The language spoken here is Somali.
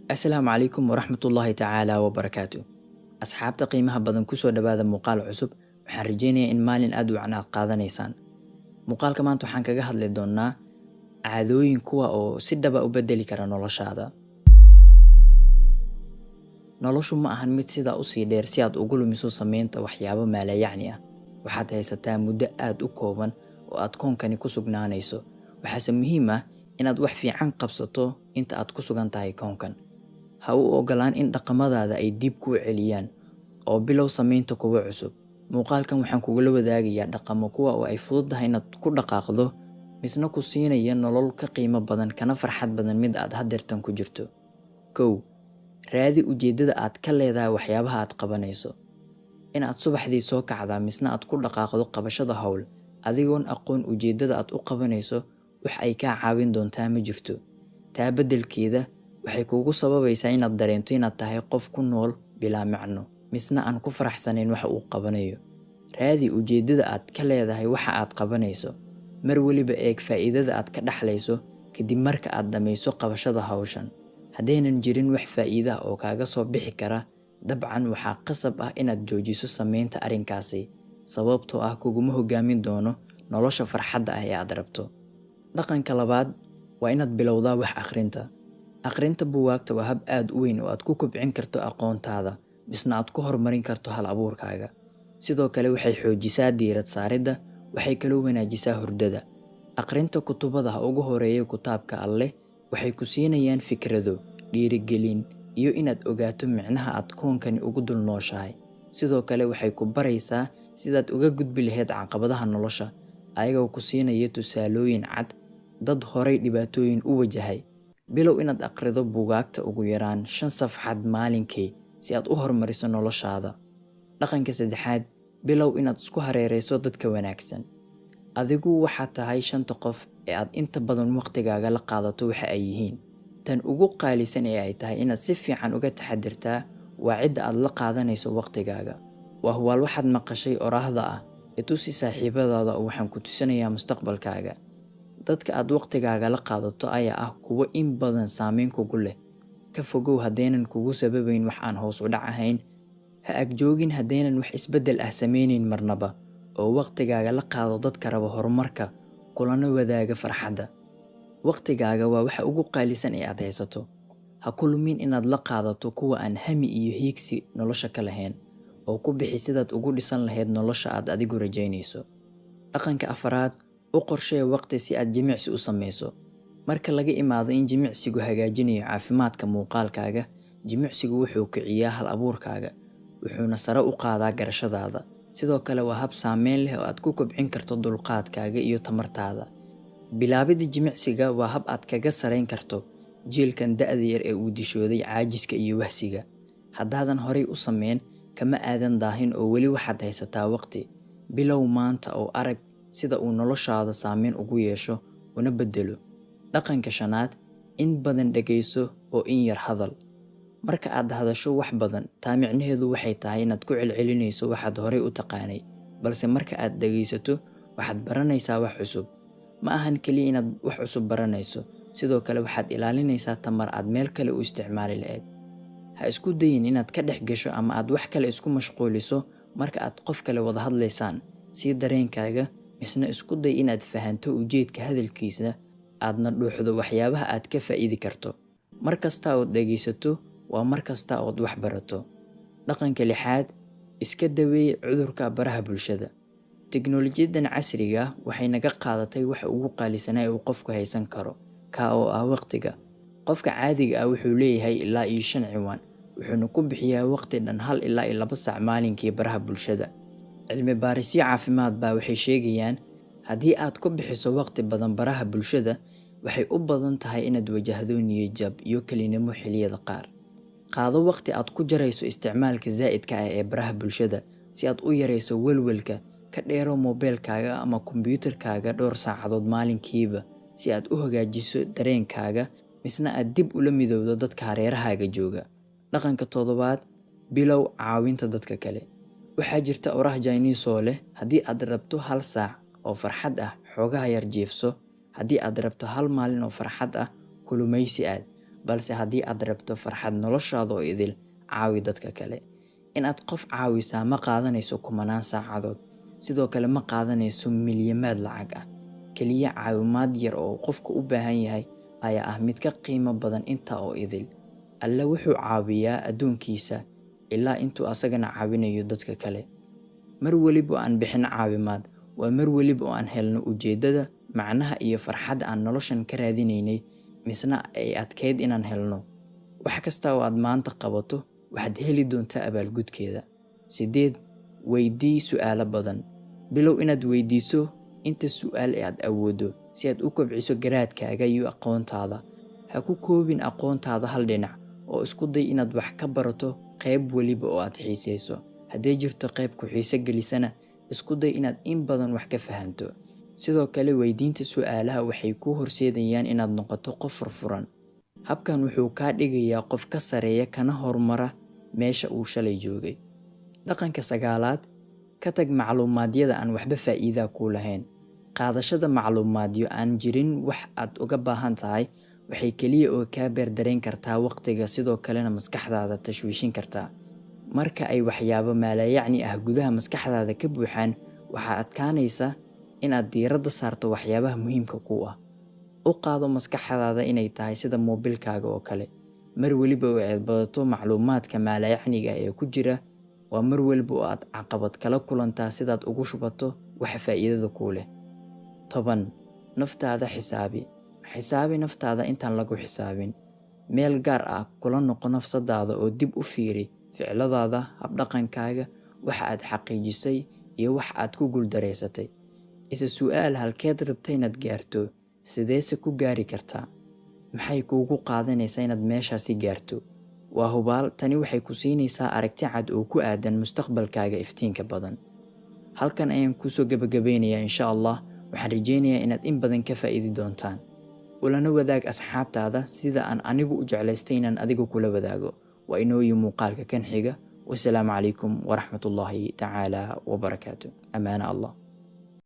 Asalaamu calaykum waraxmatullaahi tacaala wabarakaatu. Asxaabta qiimaha badan, kusoo dhawaada muuqaal cusub. Waxaan rajeynayaa in maalin aad u wacan aad qaadanaysaan. Muuqaalka maanta waxaan kaga hadli doonaa caadooyin kuwa oo si dhaba u bedeli kara noloshaada. Noloshu ma ahan mid sidaa usii dheer si aad ugu lumiso sameynta waxyaabo maalayacni ah. Waxaad haysataa muddo aad u kooban oo aad koonkani ku sugnaanayso. Waxaase muhiim ah inaad wax fiican qabsato inta aad ku sugan tahay koonkan. Ha u ogolaan in dhaqamadaada ay dib kuu celiyaan, oo bilow sameynta kuwo cusub. Muuqaalkan waxaan kugula wadaagayaa dhaqamo kuwa oo ay fududahay inaad ku dhaqaaqdo, misna ku siinaya nolol ka qiimo badan kana farxad badan mid aad hadeertan ku jirto. 1, raadi ujeeddada aad ka leedahay waxyaabaha aad qabanayso. Inaad subaxdii soo kacdaa misna aad ku dhaqaaqdo qabashada hawl adigoon aqoon ujeeddada aad u qabanayso, wax ay kaa caawin doontaa ma jirto. Taa beddelkeeda, waxay kugu sababaysaa inaad dareento inaad tahay qof ku nool bilaa macno, misna aan ku faraxsanayn waxa uu qabanayo. Raadi ujeeddada aad ka leedahay waxa aad qabanayso. Mar weliba eeg faa'iidada aad ka dhaxlayso kadib marka aad dhammayso qabashada hawshan. Haddaynan jirin wax faa'iido ah oo kaaga soo bixi kara, dabcan waxaa qasab ah inaad joojiso sameynta arrinkaasi, sababtoo ah kuguma hogaamin doono nolosha farxadda ah ee aad rabto. Dhaqanka labaad waa inaad bilowdaa wax akhrinta. Akhrinta buugaagta waa hab aad u weyn oo aad ku kobcin karto aqoontaada, misna aad ku horumarin karto hal abuurkaaga. Sidoo kale waxay xoojisaa diirad saaridda, waxay kaloo wanaajisaa hurdada. Akhrinta kutubada, ha ugu horeeya kitaabka Alleh, waxay ku siinayaan fikrado, dhiirigelin iyo inaad ogaato micnaha aad koonkani ugu dul nooshahay. Sidoo kale waxay ku baraysaa sidaad uga gudbi lahayd caqabadaha nolosha, ayagoo ku siinaya tusaalooyin cad dad horay dhibaatooyin u wajahay. Bilow inaad akhrido buugaagta ugu yaraan 5 safxad maalinkii si aad u horumariso noloshaada. Dhaqanka saddexaad, bilow inaad isku hareereyso dadka wanaagsan. Adigu waxaad tahay shanta qof ee aad inta badan waqtigaaga la qaadato waxa ay yihiin. Tan ugu qaalisan ee ay tahay inaad si fiican uga taxadirtaa waa cidda aad la qaadanayso waqtigaaga. Waa hubaal waxaad maqashay oraahda ah, "I tusi saaxiibadaada oo waxaan ku tusinayaa mustaqbalkaaga." Dadka aad waqtigaaga la qaadato ayaa ah kuwo in badan saameyn kugu leh. Ka fogow haddaynan kugu sababayn wax aan hoos u dhac ahayn. Ha ag joogin haddaynan wax isbeddel ah sameynayn marnaba, oo waqtigaaga la qaado dadka raba horumarka, kulana wadaaga farxadda. Waqtigaaga waa waxa ugu qaalisan ee aad haysato. Ha ku lumin inaad la qaadato kuwa aan hami iyo hiigsi nolosha ka lahayn, oo ku bixi sidaad ugu dhisan lahayd nolosha aad adigu rajaynayso. Dhaqanka afaraad, u qorshee waqti si aad jimicsi u sameyso. Marka laga imaado in jimicsigu hagaajinayo caafimaadka muuqaalkaaga, jimicsigu wuxuu kiciyaa hal abuurkaaga, wuxuuna sare u qaadaa garashadaada. Sidoo kale waa hab saameyn leh oo aad ku kobcin karto dulqaadkaaga iyo tamartaada. Bilaabidda jimicsiga waa hab aad kaga sareyn karto jiilkan da'da yar ee uu dishooday caajiska iyo wahsiga. Haddaadan horay u sameyn, kama aadan daahin oo weli waxaad haysataa waqti. Bilow maanta oo arag sida uu noloshaada saameyn ugu yeesho una beddelo. Dhaqanka shanaad, in badan dhageyso oo in yar hadal. Marka aad hadasho wax badan, taa micnaheedu waxay tahay inaad ku celcelinayso waxaad horay u taqaanay, balse marka aad dhageysato, waxaad baranaysaa wax cusub. Ma ahan kaliya inaad wax cusub baranayso, sidoo kale waxaad ilaalinaysaa tamar aad meel kale u isticmaali lahayd. Ha isku dayin inaad ka dhex gasho ama aad wax kale isku mashquuliso marka aad qof kale wada hadlaysaan. Sii dareenkaaga, misna isku day inaad fahanto ujeedka hadalkiisa, aadna dhuuxdo waxyaabaha aad ka faa'iidi karto. Mar kasta ood dhegaysato waa mar kasta ood wax barato. Dhaqanka lixaad, iska daweey cudurka baraha bulshada. Tiknoolajiyadan casriga ah waxay naga qaadatay waxa ugu qaalisanaa ee uu qofku haysan karo, kaa oo ah waqtiga. Qofka caadiga ah wuxuu leeyahay ilaa iyo shan ciwaan, wuxuuna ku bixiyaa waqti dhan 1 ilaa 2 saac maalinkii baraha bulshada. Cilmi baarisyo caafimaad baa waxay sheegayaan haddii aad ku bixiso waqti badan baraha bulshada, waxay u badan tahay inaad wajahdo niyad jab iyo kelinimo xilliyada qaar. Qaado waqti aad ku jarayso isticmaalka zaa'idka ah ee baraha bulshada si aad u yareyso welwelka. Ka dheero moobilkaaga ama kombiyuutarkaaga dhowr saacadood maalinkiiba si aad u hagaajiso dareenkaaga, misna aad dib ula midowdo dadka hareerahaaga jooga. Dhaqanka toddobaad, bilow caawinta dadka kale. Waxaa jirta oraah Chinese oo leh, "Haddii aad rabto hal saac oo farxad ah, xoogaa yar jiifso. Haddii aad rabto hal maalin oo farxad ah, kalluumaysi aad." Balse haddii aad rabto farxad noloshaada oo idil, caawi dadka kale. In aad qof caawisaa ma qaadanayso kumanaan saacadood, sidoo kale ma qaadanayso milyamaad lacag ah. Keliya caawimaad yar oo qofku u baahan yahay ayaa ah mid ka qiimo badan intaa oo idil. Alle wuxuu caawiyaa addoonkiisa ilaa intuu asagana caawinayo dadka kale. Mar weliba oo aan bixino caawimaad, waa mar weliba oo aan helno ujeeddada, macnaha iyo farxadda aan noloshan ka raadinaynay, misna ay adkeyd inaan helno. Wax kasta oo aad maanta qabato, waxaad heli doontaa abaalgudkeeda. 8, weydii su'aalo badan. Bilow inaad weydiiso inta su'aal ee aad awooddo si aad u kobciso garaadkaaga iyo aqoontaada. Ha ku koobin aqoontaada hal dhinac, oo isku day inaad wax ka barato qayb weliba oo aad xiiseyso. Haddii jirto qayb ku xiiso gelisana, isku day inaad in badan wax ka fahanto. Sidoo kale, weydiinta su'aalaha waxay kuu horseedayaan inaad noqoto qof furfuran. Habkan wuxuu kaa dhigayaa qof ka sareeya kana horumara meesha uu shalay joogay. Dhaqanka sagaalaad, ka tag macluumaadyada aan waxba faa'iida kuu lahayn. Qaadashada macluumaadyo aan jirin wax aad uga baahan tahay waxay keliya oo kaa beerdareyn kartaa waqtiga, sidoo kalena maskaxdaada tashwiishin kartaa. Marka ay waxyaabo maalayacni ah gudaha maskaxdaada ka buuxaan, waxaa adkaanaysa inaad diiradda saarto waxyaabaha muhiimka kuu ah. U qaado maskaxdaada inay tahay sida moobilkaaga oo kale. Mar weliba oo aad badato macluumaadka maalayacniga ee ku jira, waa mar weliba oo aad caqabad kala kulantaa sidaad ugu shubato waxa faa'iidada kuu leh. 10, naftaada xisaabi. Xisaabi naftaada intaan lagu xisaabin. Meel gaar ah kula noqo nafsadaada oo dib u fiiri ficiladaada, habdhaqankaaga, waxa aad xaqiijisay iyo wax aad ku guuldareysatay. Isa su'aal: halkeed rabta inaad gaarto? Sideese ku gaari kartaa? Maxay kuugu qaadanaysaa inaad meeshaasi gaarto? Waa hubaal, tani waxay ku siinaysaa aragti cad oo ku aadan mustaqbalkaaga iftiinka badan. Halkan ayaan kusoo gabagabeynayaa, insha Allah. Waxaan rajeynayaa inaad in badan ka faa'iidi doontaan. Ulana wadaag asxaabtaada sida aan anigu u jeclaystay inaan adigu kula wadaago. Waa inooyi muuqaalka kan xiga. Wasalaamu calaykum waraxmatullaahi tacaala wabarakaatu. Amaana Allah.